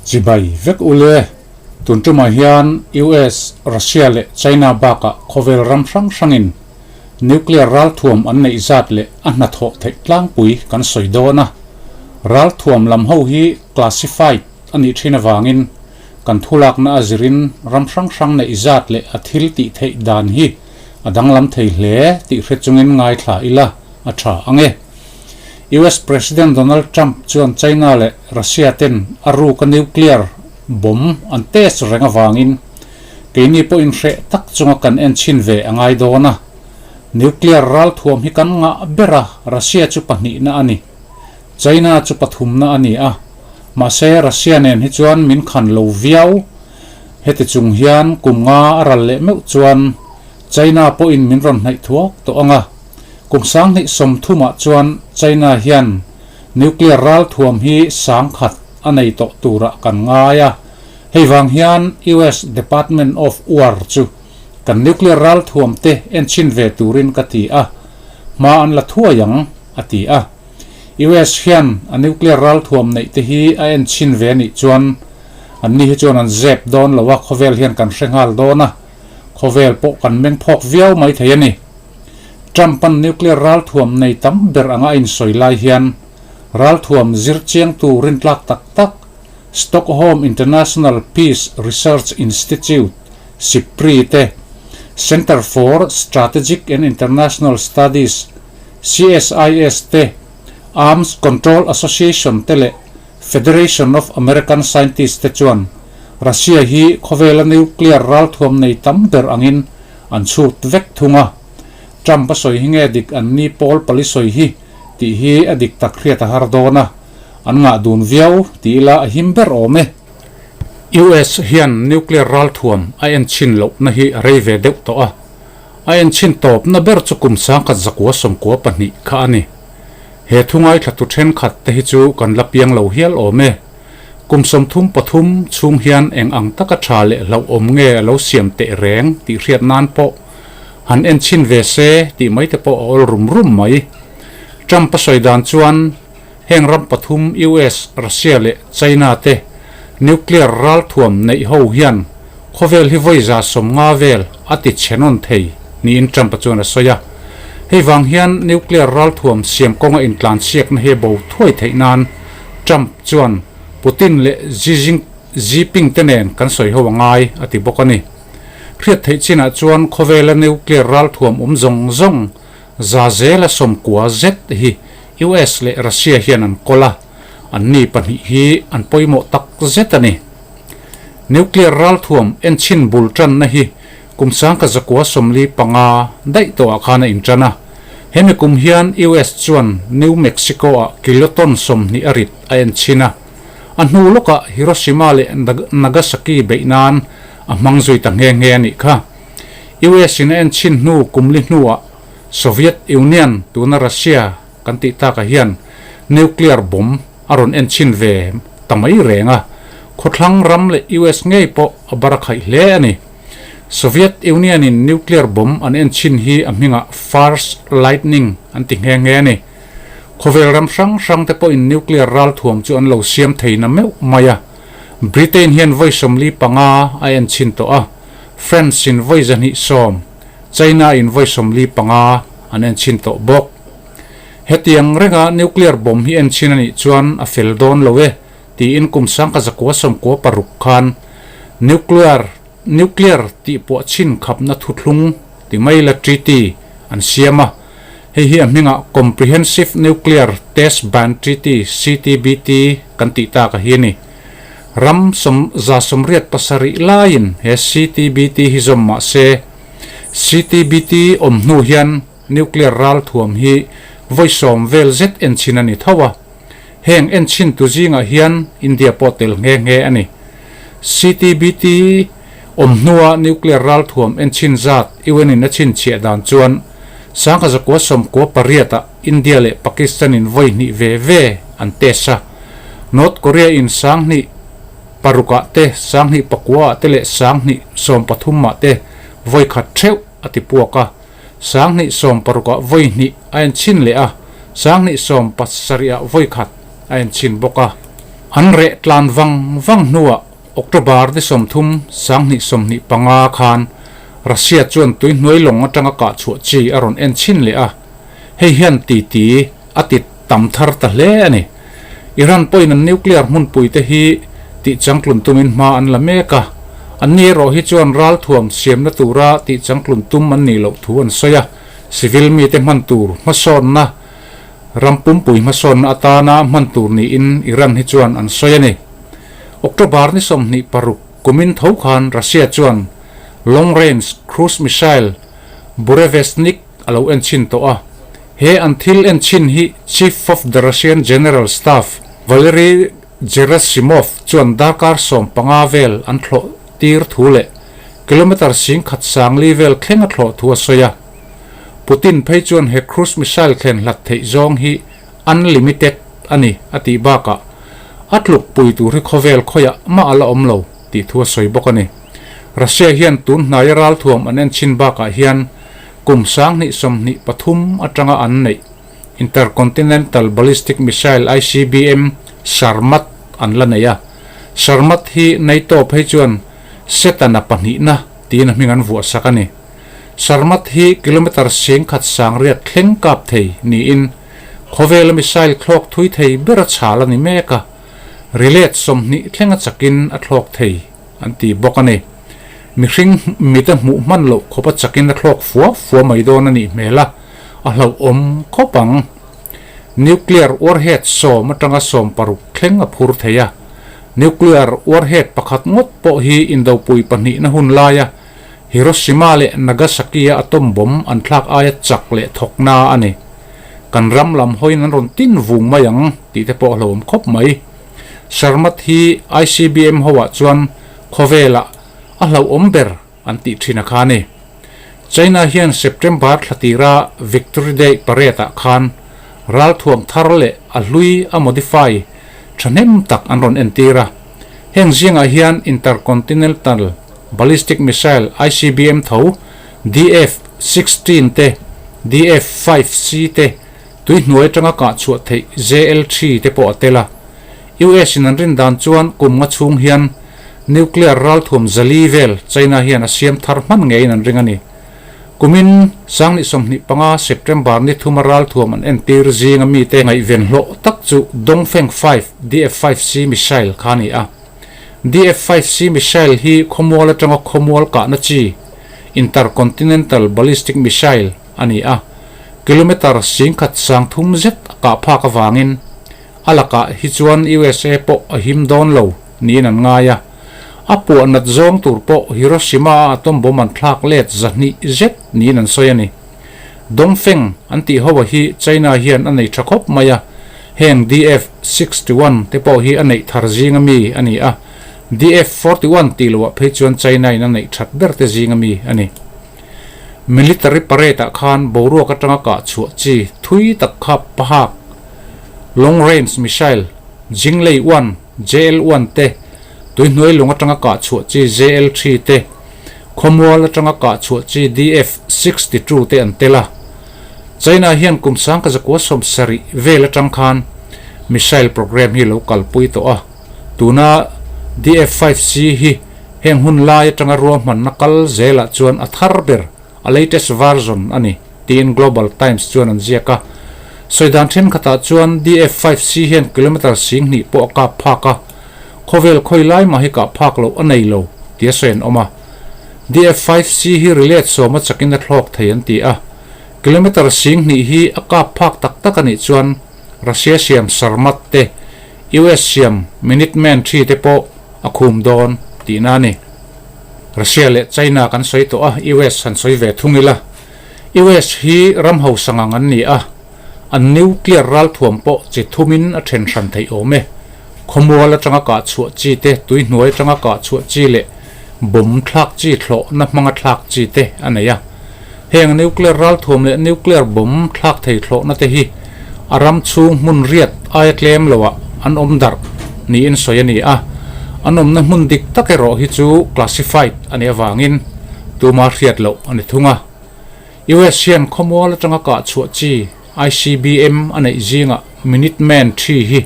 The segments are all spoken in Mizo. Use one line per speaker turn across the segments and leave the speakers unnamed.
Chibai vek ule, tun tumah hian US, Russia leh China bakah khawvel ram hrang hrangin nuclear ralthuam an neih zat leh a hnathawh theih tlangpui kan sawi dawn a. Ralthuam lam ho hi classified a nih thin avangin kan thulakna a zirin ram hrang hrang neih zat leh a thil tih theih dan hi a danglam thei hle tih hre chungin ngaithla ila a tha ang e. US President Donald Trump chuan China leh Russia ten a ruka nuclear bomb an test reng avangin keini pawhin hreh tak chunga kan en chhin ve a ngai dawn a. Nuclear ralthuam hi kan ngah ber a, Russia chu pahnihna a ni. China chu pathumna a ni a, mahse Russia nen hi chuan min khan lo viau. Heti chung hian kum nga a ral leh meuh chuan China pawhin min rawn hnaih thuak tawh ang a. Kum 2030ah chuan China hian nuclear ralthuam hi 10,000 a nei tawh turah kan ngai a. Hei vang hian US Department of War chu kan nuclear ralthuam te enchhin ve turin ka ti a, hma an la thuai ang, a ti a. US hian a nuclear ralthuam neih te hi a en chhin ve anih chuan an ni hi chuan an zep dawn lo a, khawvel hian kan hre nghal dawn a, khawvel pawh kan meng phawk viau mai thei a ni. Trump-a'n nuclear ralthuam nei tam ber anga a insawi lai hian ralthuam zir chiangtu rintlak tak tak Stockholm International Peace Research Institute, SIPRI, te Center for Strategic and International Studies, CSIS te, Arms Control Association te leh Federation of American Scientists te chuan Russia hi khawvela nuclear ralthuam nei tam ber angin an chhut vek thung a. Trump a sawi hi nge dik an ni pawl pali sawi hi tih hi a dik tak hriat a har dawn a, an ngah dun viau ti ila a him ber awm e. US hian nuclear ralthuam a en chhin lohna hi a rei ve deuh tawh a. A enchhin tawpna ber chu kum 1992 kha a ni. He thu ngaithlatu thenkhat te hi chu kan la piang lo hial awm e. Kum 33 chhung hian eng ang taka tha leh hlauhawm nge a lo siam teh reng tih hriat nan pawh han enchhin ve se tih mai te pawh a awl rum rum mai. Trump a sawi dan chuan heng ram pathum US, Russia leh China te nuclear ralthuam neih ho hian Khawvel hi vawi 150 vel a ti chhe nawn thei niin Trump-a chuan a sawi a. Hei vang hian nuclear ralthuam siam kawnga intlansiakna hi a bo thuai theih nan Trump chuan Putin leh Xi Jinping te nen kan sawi ho a ngai a ti bawk a ni. Hriat theih chinah chuan khawvela nuclear ralthuam awm zawng zawng 90% zet hi US leh Russia hian an kawl a, anni pahnih hi an pawimawh tak zet a ni. Nuclear ralthuam enchhin bul tanna hi kum 1945 daih tawhah khan a intan a. Hemi kum hian US chuan New Mexico-ah kiloton 20 a rit a enchhin a. A hnu lawkah Hiroshima leh Nagasaki beih nan a hmang zui ta nghe nghe a nih kha. US-in a enchhin hnu kum li hnuah Soviet Union, tuna Russia kan tih takah hian nuclear bomb a rawn enchhin ve ta mai reng a, khawthlang ram leh US ngei pawh a bar a khaih hle a ni. Soviet Union-in nuclear bomb an enchhin hi a hmingah First Lightning an ti nghe nghe a ni. Khawvel ram hrang hrang te pawhin nuclear ralthuam chu an lo siam thei na meuh mai a. Britain hian vawi 45 a enchhin tawh a, France-in vawi 210, China-in vawi 45 an enchhin tawh bawk. Hetiang renga nuclear bomb hi enchhin a nih chuan a fel dawn lo e, tiin kum 1996 khan nuclear nuclear tih puah chhin khapna thuthlung ti mai la treaty an siam a. Hei hi a hmingah Comprehensive Nuclear Test Ban Treaty, CTBT, kan tih tak a hi a ni. Ram sawm 187 laiin he CTBT hi zawm mah se, CTBT awm hnu hian Nuclear ralthuam hi vawi 10 vel zet enchhin a ni tho a, heng enchhin tu zingah hian India pawh tel nghe nghe a ni. CTBT awm hnua nuclear ralthuam enchhin zat UN in a chhinchhiah dan chuan 1998 ah India leh Pakistan in vawi hnih ve ve an test a, North Korea in 2006 ah te, 2009 ah te leh 2013 ah te vawi khat theuh a ti puak a. 2016 ah vawi hnih a enchhin leh a, 2017 ah vawi khat a enchhin bawk a. An reh tlan vang vang hnuah October ni 30, 2025 khan Russia chuan tuihnuai lawng atanga kah chhuah chi a rawn en chhin leh a, hei hian titi a ti tam thar ta hle a ni. Iran pawhin an nuclear hmunpui te hi tih changtlun tumin hma an la mek a, anni erawh hi chuan ralthuam siamna tura tih changtlun tum an nih loh thu an sawi a, civil mite hman tur hmasawnna Ram pumpui hmasawnna atana hman tur niin Iran hi chuan an sawi a ni. October ni 26 kumin tho khan Russia chuan long range cruise missile Burevestnik a lo enchhin tawh a. He an thil enchhin hi Chief of the Russian General Staff Valery Gerasimov chuan darkar 15 vel an thlawh tir thu leh kilometre 10,040 vel thleng a thlawh thu a sawi a. Putin phei chuan he cruise missile thlen hlat theih zawng hi unlimited a ni a tih bakah a tluk pui tur hi khawvel khawiah mah a la awm lo tih thu a sawi bawk a ni. Russia hian tun hnaia ralthuam an enchhin bakah hian kum 2023 atanga an neih Intercontinental Ballistic Missile, ICBM, Sarmat an la nei a. Sarmat hi NATO phei chuan Setana pahnihna tiin a hming an vuah sak a ni. Sarmat hi kilometre 10,100 thleng kap thei niin khawvela missile thlawk thui thei ber a chhal a ni mek a, rilet 20 thleng a chakin a thlawk thei an ti bawk a ni. Mihring mite hmuh hman loh khawp a chakin a thlawk fua fua mai dawn a nih hmel a, a hlauhawm khawp ang. Nuclear warhead 10 atanga 16 thleng a phur thei a, nuclear warhead pakhat ngawt pawh hi indopui pahnihna hun laia Hiroshima leh Nagasaki-a atom bomb an thlak aia chak leh thawkna a ni. Kan ram lam hawiin an rawn tin vung mai ang tih te pawh a hlauhawm khawp mai. Sarmat hi ICBM hoah chuan khawvelah a hlauhawm ber an tih thin a kha a ni. China hian September thla tira Victory Day parade-ah khan ralthuam thar leh a hlui a modify thahnem tak an rawn entir a. Heng zingah hian Intercontinental Ballistic Missile, ICBM, tho, DF 16 te, DF 5 C te, tui hnuai atanga kah chhuah theih JL 3 te pawh a tel a. US in an rin dan chuan kum nga chhung hian nuclear ralthuam 400 vel China hian a siam thar hman ngeiin an ring a ni. Kumin 2025 September ni thuma ralthuam an entir zinga mite ngaihven hlawh tak chu Dongfeng 5 DF 5 C missile kha a ni a. DF-5C missile hi khawmual atanga khawmual kahna chi, intercontinental ballistic missile, a ni a, kilometre 10,300 zet a kah phak avangin a lakah hi chuan USA pawh a him dawn lo niin an ngai a. A puah nat zawng tur pawh Hiroshima-a atom bomb an thlak let 200 zet niin an sawi a ni. Dongfeng an tih ho hi China hian a nei tha khawp mai a, heng DF 61 te pawh hi a neih thar zinga mi a ni a, DF 41 tih loah phei chuan China in a neih that ber te zinga mi a ni. Military parade ah khan boruak atanga kah chhuah chi thui tak kha pahak long range missile Jinglei 1, JL 1 te, tuihnuai lung atanga kah chhuah chi JL 3 te, Khawmual atanga kah chhuah chi DF 62 te an tel a. China hian kum 1970 vel atang khan missile program hi lo kalpui tawh a. Tuna DF 5C hi heng hun lai atanga ruahmanna kal zelah chuan a thar ber, a latest version a ni, tiin Global Times chuan an ziak a. Sawi dan thenkhatah chuan DF 5C hian kilometre 2000 pawh a kap phak a. Khawvel khawi lai mah hi kah phak loh a nei lo tia sawi an awm a. DF 5C hi rilet 10 a chakin a thlawk thei an ti a. Kilometre 2000 hi a kap phak tak tak a nih chuan Russia siam Sarmat te, US siam Minuteman 3 te pawh a khum dawn tihna a ni. Russia leh China kan sawi tawh a, US han sawi ve thung ila. US hi ram hausa ngang an ni a, an nuclear ralthuam pawh chi thumin a then hran theih awm e. Khawmual atanga kah chhuah chi te, tuihnuai atanga kah chhuah chi leh bomb thlak chi thlawhna hmanga thlak chi te a nei a. Heng nuclear ralthuam leh nuclear bomb thlak thei thlawhna te hi a ram chhung hmun riat aia tlem loah an awm darh niin sawi a ni a. An awmna hmun dik tak erawh hi chu classified a nih avangin tuma hriat loh a ni thung a. US hian khawmual atanga kah chhuah chi ICBM a neih zingah Minuteman 3 hi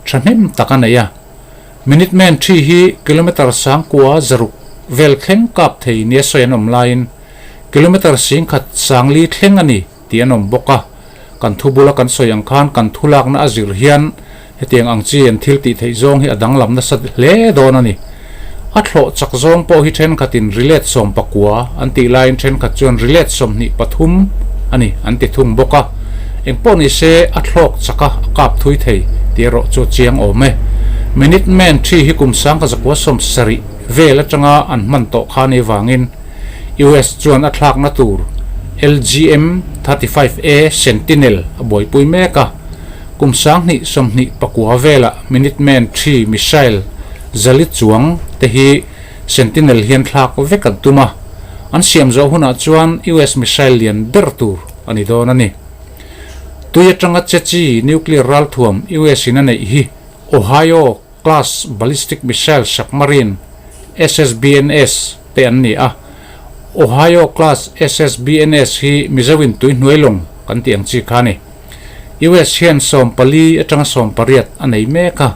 thahnem tak a nei a. Minuteman ii hi kilometre 9,600 vel thleng kap thei nia sawi an awm laiin kilometre 10,400 thleng a ni tih an awm bawk a. Kan thu bula kan sawi ang khan kan thu lakna a zir hian hetiang ang chi an thil tih theih zawng hi a danglam nasa hle dawn a ni. A thlawh chak zawng pawh hi thenkhatin rilet 19 an tih laiin thenkhat chuan rilet 23 a ni an ti thung bawk a. Engpawh ni se a thlawk chak a, a kap thui thei tih erawh chu chiang awm e. Minuteman ii hi kum 1970 vel atanga an hman tawh kha ni vangin US chuan a thlakna tur LGM 35A Sentinel a buaipui mek a, kum 2029 velah Minuteman ii missile zali chuang te hi Sentinel hian thlak vek an tum a, an siam zawh hunah chuan US missile lian ber tur a ni dawn a ni. Tui atanga che chi nuclear ralthuam US in a neih hi Ohio Class Ballistic Missile Submarine, SSBNS, te an ni a. Ohio Class SSBNS hi Mizoin tuihnuai lawng kan tih ang chi kha a ni. US hian 14 atanga 18 a nei mek a.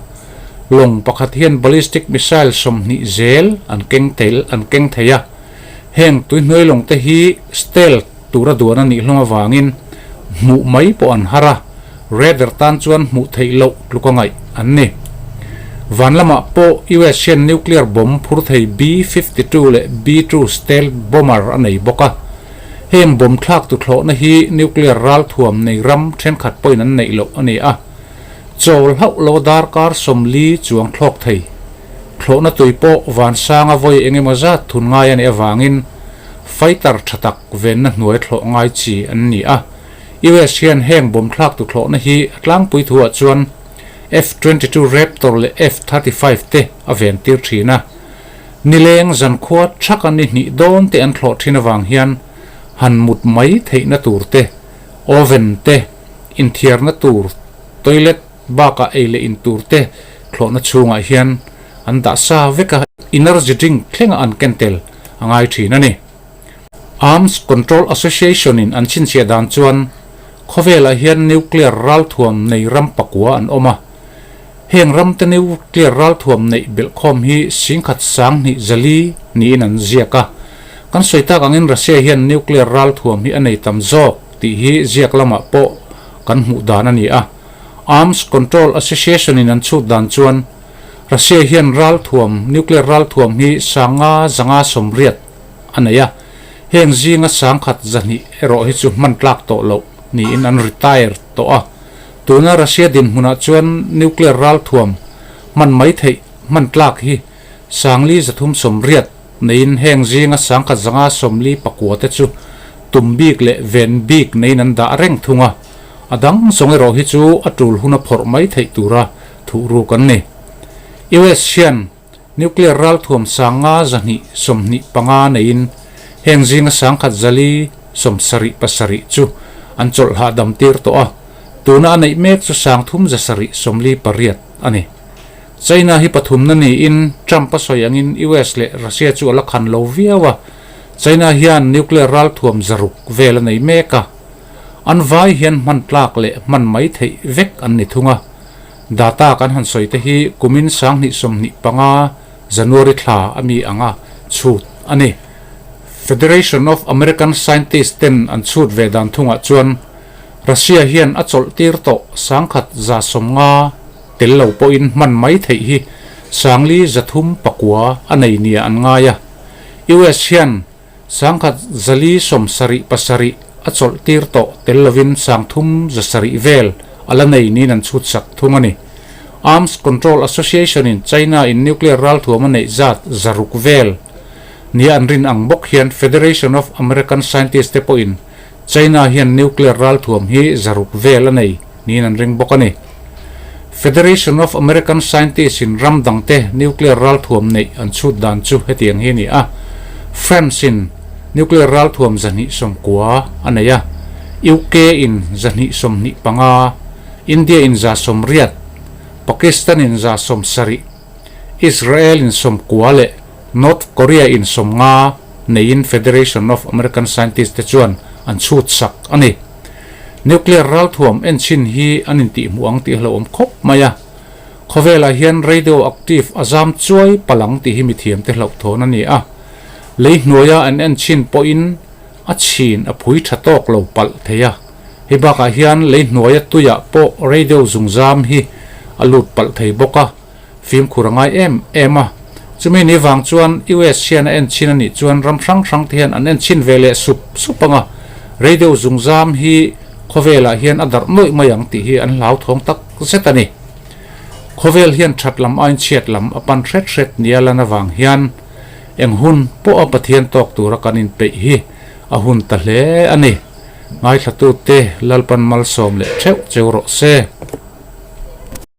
Lawng pakhat hian ballistic missile 20 zel an keng tel an keng thei a. Heng tuihnuai lawng te hi stealth tura duan a nih hlawm avangin hmuh mai pawh an har a, radar tan chuan hmuh theih loh tluk a ngaih an ni. Van lamah pawh US hian nuclear bomb phur thei B-52 leh B-2 stealth bomber a nei bawk a. Heng bomb thlak tu thlawhna hi nuclear ralthuam nei ram thenkhat pawhin an neih loh a ni a. Chawl hauh lo darkar 40 chuang thlawk thei. Thlawhna tui pawh vansanga vawi eng emaw zat thun ngai a nih avangin fighter tha tak venna hnuai thlawh ngai chi an ni a. US hian heng bomb thlak tu thlawhna hi a tlangpui thuah chuan F-22 Raptor leh F-35 te a ven tir thin a. Nileng zankhua thaka ni hnih dawn te an thlawh thin avang hian han mut mai theihna tur te, oven te, inthiarna tur, toilet, Bakah ei leh in tur te thlawhna chhungah hian an dah sa vek a, energy drink thlenga an ken tel a ngai thin a ni. Arms Control Association in an chhinchhiah dan chuan khawvelah hian nuclear ralthuam nei ram pakua an awm a, heng ram te nuclear ralthuam neih belhkhawm hi 12,400 niin an ziak a. Kan sawi tak angin Russia hian nuclear ralthuam hi a nei tam zawk tih hi ziak lamah pawh kan hmuh dan a ni a. Arms Control Association in an chhut dan chuan Russia hian ralthuam, nuclear ralthuam hi 580 a nei a, heng zinga 1100 erawh hi chu hman tlak tawh loh niin an retire tawh a. Tuna Russia dinhmunah chuan nuclear ralthuam hman mai theih hman tlak hi 430 neiin heng zinga 1159 te chu tum bik leh ven bik neiin an dah reng thung a. A dang zawng erawh hi chu a tul hun a phawrh mai theih tura thuh ruk an ni. US hian nuclear ralthuam 5225 neiin heng zinga 1177 chu an chawlh hahdam tir tawh a, tuna a neih mek chu 3748 a ni. China hi pathumna niin Trump a sawi angin US leh Russia chu a la khan lo viau a, China hian nuclear ralthuam 600 vel a nei mek a. An vai hian hman tlak leh hman mai theih vek an ni thung a. Data kan han sawi te hi kumin 2025 January thla a mi anga chhut a ni. Federation of American Scientists ten an chhut ve dan thungah chuan Russia hian a chawlh tir tawh 1150 tel lo pawhin hman mai theih hi 439 a nei nia an ngai a. US hian 1477 a chawlh tir tawh tel lovin 3700 vel a la nei niin an chhut sak thung a ni. Arms Control Association in China in nuclear ralthuam a neih zat 600 vel nia an rin ang bawk hian Federation of American Scientists te pawhin China hian nuclear ralthuam hi 600 vel a nei niin an ring bawk a ni. Federation of American Scientists in ram dangte nuclear ralthuam neih an chhut dan chu hetiang hi a ni a, France in nuclear ralthuam 290 a nei a, UK in 225, India in 180, Pakistan in 170, Israel in 90 leh North Korea in 50 neiin Federation of American Scientists te chuan an chhut sak a ni. Nuclear ralthuam en chhin hi an intihhmuh ang tih a hlauhawm khawp mai a. Khawvelah hian radioactive a zam chuai palh ang tih hi mithiamte hlauhthawn a ni a. Lei hnuaia an en chhin pawhin a chhin a phui tha tawk lo palh thei a. Hei bakah hian lei hnuaia tuiah pawh radio zungzam hi a lut palh thei bawk a. Fimkhur a ngai em em a. Chumi ni vang chuan US hian a en chhin a nih chuan ram hrang hrang te hian an en chhin ve leh sup sup ang a. Radio zungzam hi khawvelah hian a darh nuaih mai ang tih hi an hlauthawng tak zet a ni. Khawvel hian that lam aiin chhiat lam a pan hret hret nia lan avang hian eng hun pawha Pathian tawk tura kan inpeih hi a hun ta hle a ni. Ngaithlatute Lalpan malsawm leh theuh cheu rawh se.